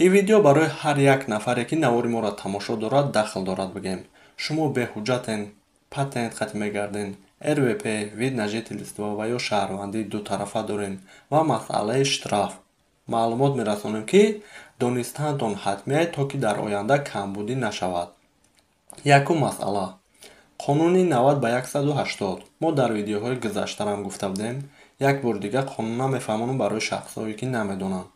Ин видео барои ҳар як нафаре, ки навори моро тамошо дорад, дахл дорад. Бигем, шумо беҳуҷҷатен, патент хати мегарден, РВП, вид на жительство ва ё шаҳрвандии дутарафа дорем ва масъалаи штраф маълумот мерасонем, ки донистаантон ҳатмия, то ки дар оянда камбудӣ нашавад. Якум масъала: қонуни 90 ба 180. Мо дар видеоҳои гузаштарам гуфта будем, як бори дигар қонунна мефаҳмонам барои шахсҳое, ки намедонанд.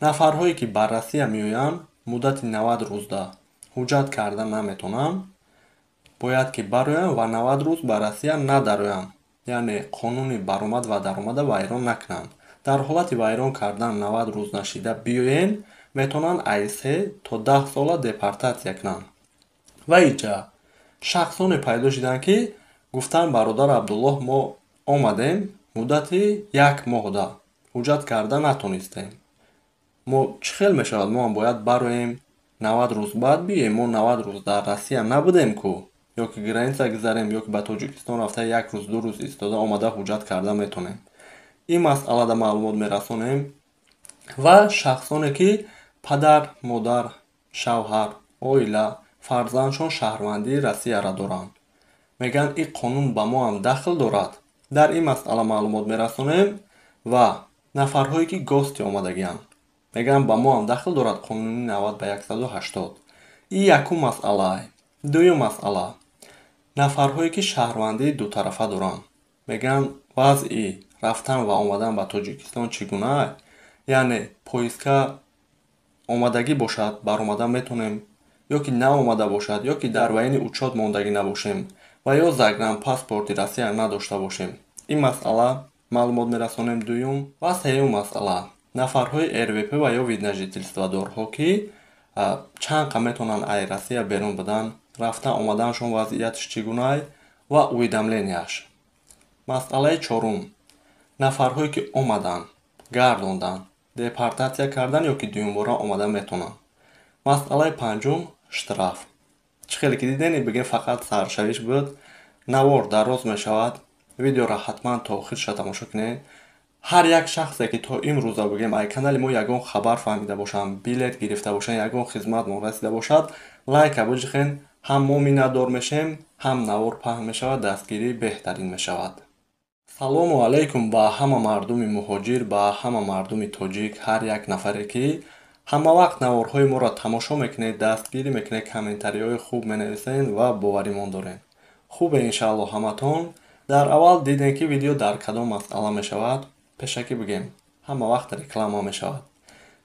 Нафарҳое, ки ба Россия меоянд, муддати 90 рӯзда ҳуҷҷат карда наметавонанд, бояд ки бароянд ва 90 рӯз ба Россия надароянд, яъне қонуни баромад ва даромада вайрон накунанд. Дар ҳолати вайрон кардан, 90 рӯз нашида биёен, метавонанд аз 3 то 10 сола депортатсия кунанд. Ва иҷа шахсоне пайдо шуданд, ки гуфтанд: «Бародар Абдуллоҳ, мо омадем, муддати як моҳда ҳуҷҷат карда натонистем, мо чӣ хел мешавад? Мо ҳам бояд бароем, 90 рӯз баъд биёем? Мо 90 рӯз дар Россия набудем ку, ё ки граница гузарем, ё ки ба Тоҷикистон рафта, як рӯз, 2 рӯз истода омада, ҳуҷҷат карда метавонем». Ин масъалада маълумот мерасонем. Ва шахсоне, ки падар, модар, шавҳар, оила, фарзандшон шаҳрвандии Россияро доранд, мегӯянд, ин қонун ба мо ҳам дахл дорад. Дар ин масъала маълумот мерасонем. Ва нафарҳое, ки гости омадагианд, мегӯянд, ба мо ҳам дахл дорад қонуни 90 ба 180. Ин якум масъалаа. Дуюм масъала: нафарҳое, ки шаҳрвандии дутарафа доранд, мегӯянд, вазъи рафтан ва омадан ба Тоҷикистон чӣ гуна, яъне поездка омадагӣ бошад, баромада метавонем, ё ки наомада бошад, ё ки дар военный учёт мондагӣ набошем ва ё загранпаспорти Россия надошта бошем. Ин масъала маълумот мерасонем, дуюм. Ва сеюм масъала: нафарҳои РВП ва ё вид на жительстводорҳо, ки чанд қа метавонанд ай Россия берун будан, рафта омаданашон вазъияташ чӣ гунаа ва уведомленияш. Масъалаи чорум: нафарҳое, ки омаданд, гардонданд, депортатсия кардан ё ки дуюмбора омада метавонанд. Масъалаи панҷум: штраф. Чӣ хеле ки дидем, бигем, фақат саршавиш буд, навор дароз мешавад. Видеоро ҳатман то охирша тамошо кунед. Ҳар як шахсе, ки то имрӯза, бигем, ай канали мо ягон хабар фаҳмида бошанд, билет гирифта бошанд, ягон хизматмон расида бошад, лайка биҷихен. Ҳам мо миннатдор мешем, ҳам навор паҳн мешавад, дастгирӣ беҳтарин мешавад. Салому алайкум ба ҳама мардуми муҳоҷир, ба ҳама мардуми тоҷик, ҳар як нафаре, ки ҳама вақт наворҳои моро тамошо мекунед, дастгирӣ мекунед, комментариҳои хуб менависед ва боваримон дорем. Хубе, иншаалло, ҳаматон. Дар аввал дидем, ки видео дар кадом масъала мешавад. Пешакӣ бигем, ҳама вақт реклама мешавад.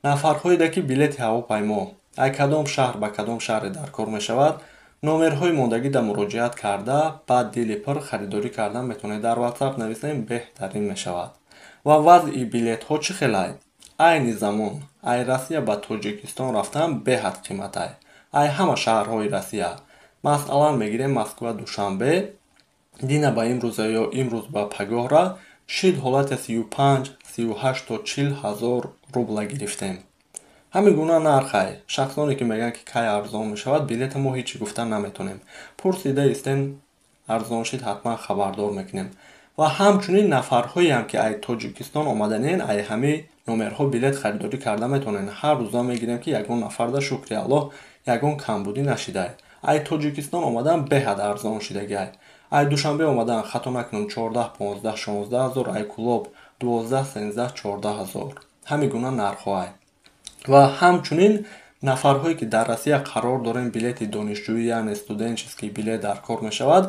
Нафарҳоеда, ки билети ҳавопаймо ай кадом шаҳр ба кадом шаҳре дар кор мешавад, номерҳои мондагида муроҷиат карда, баъд дили пур харидорӣ кардан метавонед. Дар Ватсап нависем, беҳтарин мешавад. Ва вазъи билетҳо чӣ хелай? Айни замон ай Россия ба Тоҷикистон рафтан беҳад қиматай. Ай ҳама шаҳрҳои Россия, масалан мегирем, Москва Душанбе, дина ба имрӯза ё имрӯз ба пагоҳра шид ҳолати 35, 38 то 40 ҳазор рубла гирифтем. Ҳамин гуна нархай. Шахсоне, ки мегӯянд, ки кай арзон мешавад билета, мо ҳечи гуфта наметонем. Пурсида истем, арзон шид, ҳатман хабардор мекунем. Ва ҳамчунин нафарҳоеам, ки ай Тоҷикистон омаданен, ай ҳамаи номерҳо билет харидорӣ карда метавонед. Ҳар рӯза мегирем, ки ягон нафарда, шукри Аллоҳ, ягон камбудӣ нашидай. Ай Тоҷикистон омадан беҳад арзон шидагиай. Ай Душанбе омадан, хато накунам, 14, 15, 16 ҳазор, ай Кулоб 12, 13, 14 ҳазор. Ҳамин гуна нархҳоай. Ва ҳамчунин нафарҳое, ки дар Россия қарор дорем, билети донишҷӯӣ, яъне студенческий билет дар кор мешавад,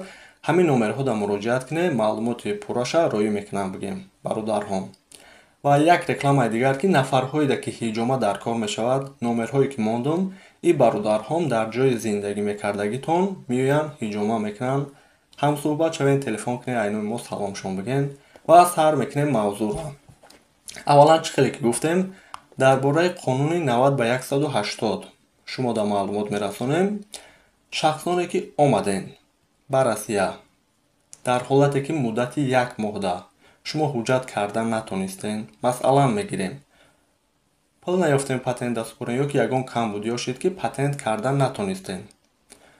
ҳамин номерҳода муроҷиат кунед, маълумоти пурраша роӣ мекунам, бигем, бародарҳом. Ва як рекламаи дигар, ки нафарҳоеда, ки ҳиҷома дар кор мешавад, номерҳое, ки мондум, и бародарҳом дар ҷои зиндагӣ мекардагитон меоянд, ҳиҷома мекунанд. Ҳамсӯҳбат шавед, телефон кунед, айнои мо саломшон бигем. Ва сар мекунем мавзӯъро. Аввалан, чӣ хеле ки гуфтем, дар бораи қонуни 90 ба 180 шумо да маълумот мерасонем. Шахсоне, ки омадем ба Россия, дар ҳолате, ки муддати як моҳда шумо ҳуҷҷат кардан натонистем, масалан мегирем, пул наёфтем патент даст ё ки ягон камбудиё шид, ки патент кардан натонистем,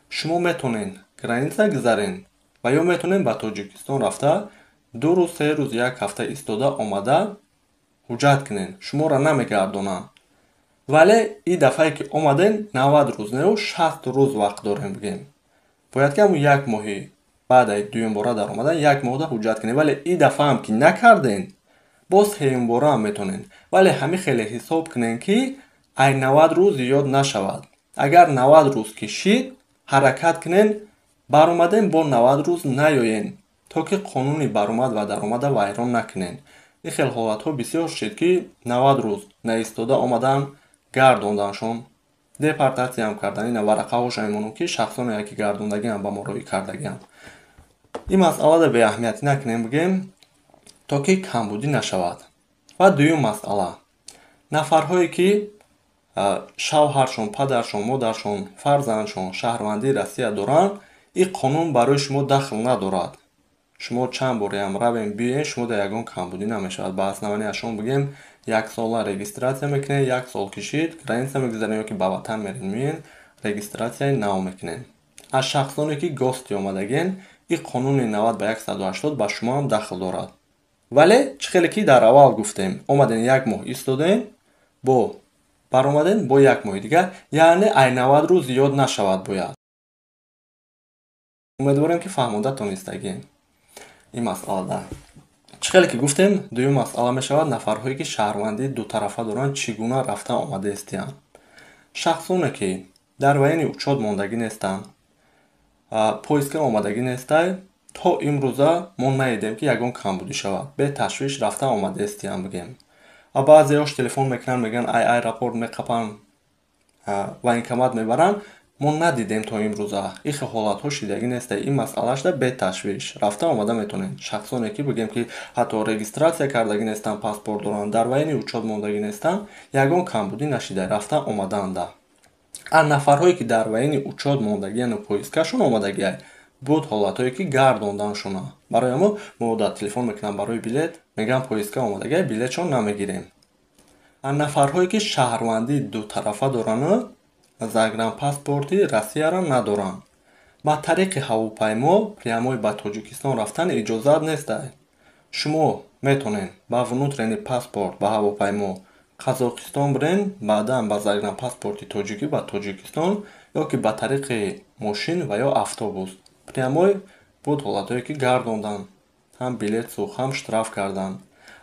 шумо метонед граница гузарен ва ё метонед ба Тоҷикистон рафта, 2 рӯз, 3 рӯз, як ҳафта истода омада, ҳуҷҷат кунед, шуморо намегардонанд. Вале и дафъае ки омаден, 90 рӯз неу, 60 рӯз вақт дорем бигем. Бояд ки ҳамун як моҳи баъдаи дуюмбора даромадан як моҳда ҳуҷҷат кунед. Вале и дафъаам ки накарден, боз сеюмбораам метонен. Вале ҳамин хеле ҳисоб кунен, ки ай 90 рӯз зиёд нашавад. Агар 90 рӯз кишид, ҳаракат кунен, баромаден, бо 90 рӯз наёен, то ки қонуни баромад ва даромада вайрон накунен. Ин хел ҳолатҳо бисёр шид, ки 90 рӯз наистода омадан, гардонданшон, депортатсияам кардан. Ина варақаҳоша мемонам, ки шахсоне ки гардондагиам ба мо роӣ кардагиам. Ин масъалада беаҳамиятӣ накунем бигем, то ки камбудӣ нашавад. Ва дуюм масъала: нафарҳое ки шавҳаршон, падаршон, модаршон, фарзандшон шаҳрвандии Россия доранд, ин қонун барои шумо дахл надорад. Шумо чанд бореам равем, биёен, шумо дар ягон камбудӣ намешавад. Ба основанияшон бигем, яксола регистрация мекунед, як сол кишид, граница мегузарем ё ки ба ватан мерен, миёен, регистрацияи нав мекунед. Аз шахсоне ки гости омадагиен, ин қонуни 90 ба 180 ба шумоам дахл дорад. Вале чӣ хеле ки дар аввал гуфтем, омаден, як моҳ истодем, бо баромаден, бо як моҳи дигар, яъне ай 90 рӯз зиёд нашавад бояд. Умедворем, ки фаҳмода тонистагием ин масъалада. Чӣ хеле ки гуфтем, дуюм масъала мешавад: нафарҳое ки шаҳрвандии дутарафа доранд, чӣ гуна рафта омадаистиянд. Шахсоне ки дар военный учёт мондагӣ нестанд, поиска омадагӣ нестай, то имрӯза мо надидем, ки ягон камбудӣ шавад, беташвиш рафта омадаистиянд бигем. Ва баъзеҳош телефон мекунанд, мегӯянд, ай аэропорт меқапанд, военкомат мебаранд. Мо надидем то имрӯза, ихе ҳолатҳо шидагӣ неста. Ин масъалашда беташвиш рафта омада метонед. Шахсоне ки бигем, ки ҳатто регистрация кардагӣ нестанд, паспорт доранд, дар военный учёт мондагӣ нестанд, ягон камбудӣ нашида рафта омадаанда. А нафарҳое ки дар военный учёт мондагияну поискашон омадагиай, буд ҳолатҳое ки гардонданшона. Барои ҳамо мо дар телефон мекунам барои билет, мегӯям, поиска омадагиай, билетшон намегирем. А нафарҳое ки шаҳрвандии дутарафа дорану загранпаспорти Россияро надоранд, ба тариқи ҳавопаймо прямой ба Тоҷикистон рафтан иҷозат нестай. Шумо метонед ба внутренний паспорт ба ҳавопаймо Қазоқистон бирен, баъдан ба загранпаспорти тоҷикӣ ба Тоҷикистон ё ки ба тариқи мошин ва ё автобус прямой. Буд ҳолатҳое ки гардонданд, ҳам билет сӯхт, ҳам штраф карданд.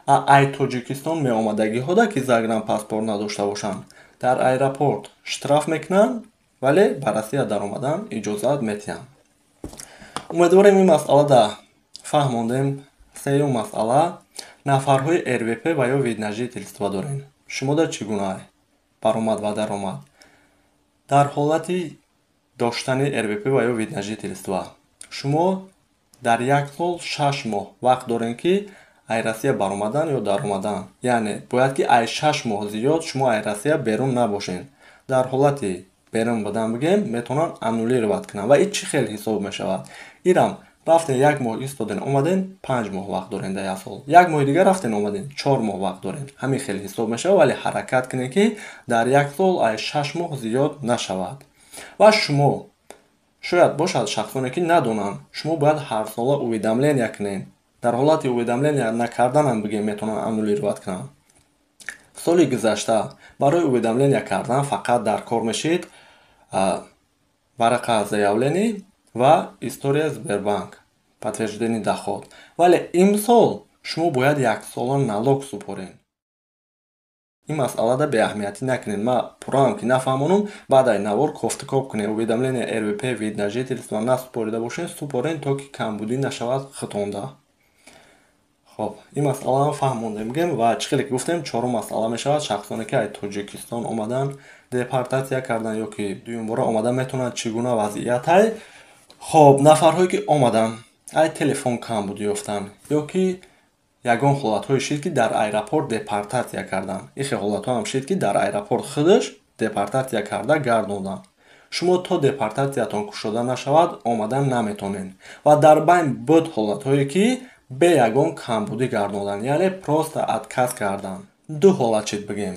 А ай Тоҷикистон меомадагиҳода ки загранпаспорт надошта бошанд, дар аэропорт штраф мекунанд, вале ба Россия даромадан иҷозат метиҳанд. Умедворем, ин масъалада фаҳмондем. Сеюм масъала: нафарҳои РВП ва ё вид на жительство дорем, шумода чӣ гуна баромад ва даромад? Дар ҳолати доштани РВП ва ё вид на жительство шумо дар як сол 6 моҳ вақт дорем, ки ай Россия баромадан ё даромадан, яъне бояд ки ай 6 моҳ зиёд шумо ай Россия берун набошед. Дар ҳолати берун будан, бигем, метавонанд аннулировать кунанд. Ва ин чӣ хел ҳисоб мешавад? Ирам рафтен, як моҳ истоден, омаден, 5 моҳ вақт дорен дар як сол, як моҳи дигар рафтен, омаден, 4 моҳ вақт дорен. Ҳамин хел ҳисоб мешавад. Вале ҳаракат кунед, ки дар як сол ай 6 моҳ зиёд нашавад. Ва шумо шояд бошад шахсоне ки надонанд, шумо бояд ҳарсола уведомления кунед. Дар ҳолати уведомления накарданам, бигем, метавонанд аннулировать кунанд. Соли гузашта барои уведомления кардан фақат дар кор мешид варақа заявление ва история Сбербанк, подтверждение доход. Вале имсол шумо бояд яксола налог супоред. Ин масъалада беаҳамиятӣ накунед. Ма пурраам ки нафаҳмонам, баъд ай навор кофтукоб кунед. Уведомление РВП, вид на жительство насупорида бошед, супоред, то ки камбудӣ нашавад хитонда. Хоб, ин масъалаам фаҳмондем бигем. Ва чӣ хеле ки гуфтем, чорум масъала мешавад: шахсоне ки ай Тоҷикистон омадан, депортатсия кардан ё ки дуюмбора омадан метавонанд, чӣ гуна вазъиятай? Хоб, нафарҳое ки омадан, ай телефон камбудӣ ёфтанд ё ки ягон ҳолатҳое шид, ки дар аэропорт депортатсия карданд. Ихе ҳолатҳоам шид, ки дар аэропорт худаш депортатсия карда гардонданд. Шумо то депортатсиятон кушода нашавад, омадан наметонед. Ва дар байн буд ҳолатҳое, ки бе ягон камбудӣ гардонданд, яъне просто отказ карданд. Ду ҳолат чид бигем: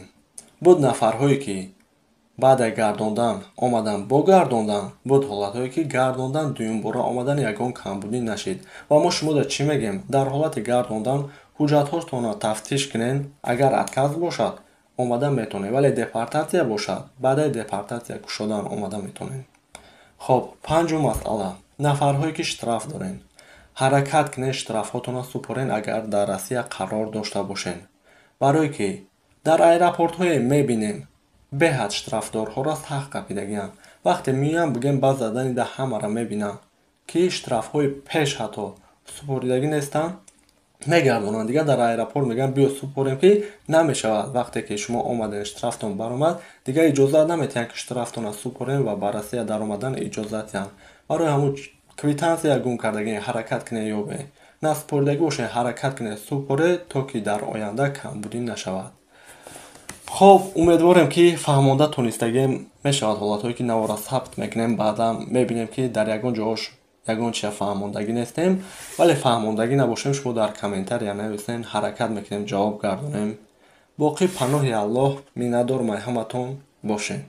буд нафарҳое ки баъде гардондан омадан, бо гардондан, буд ҳолатҳое ки гардондан, дуюмбора омадан, ягон камбудӣ нашид. Ва мо шумода чӣ мегӯем? Дар ҳолати гардондан ҳуҷҷатҳотонро тафтиш кунед. Агар отказ бошад, омада метавонед, вале депортатсия бошад, баъдаи депортатсия кушодан омада метавонед. Хоб, панҷум масъала: нафарҳое ки штраф дорен, ҳаракат кунед, штрафҳотонро супорен, агар дар Россия қарор дошта бошен. Барое ки дар аэропортҳое мебинем, беҳад штрафдорҳоро сахт қапидагианд. Вақте меоянд, бигем, ба задани да ҳамаро мебинанд, ки штрафҳои пеш ҳатто супоридагӣ нестанд, мегардонанд. Дигар дар аэропорт мегӯянд: «Биё, супорем», ки намешавад. Вақте ки шумо омаден, штрафтон баромад, дигар иҷозат наметиҳанд, ки штрафтонро супорем ва ба Россия даромадан иҷозат диҳанд. Барои ҳамун квитансия гум кардагӣ, ҳаракат кунед, ёбед. Насупоридагӣ бошед, ҳаракат кунед, супоред, то ки дар оянда камбудӣ нашавад. Хоб, умедворем, ки фаҳмонда тонистагем. Мешавад ҳолатҳое, ки навора сабт мекунем, баъдан мебинем, ки дар ягон ҷош ягон чия фаҳмондагӣ нестем. Вале фаҳмондагӣ набошем, шумо дар комментария нависен, ҳаракат мекунем, ҷавоб гардонем. Боқӣ паноҳи Аллоҳ, миннатдор май ҳаматон бошем.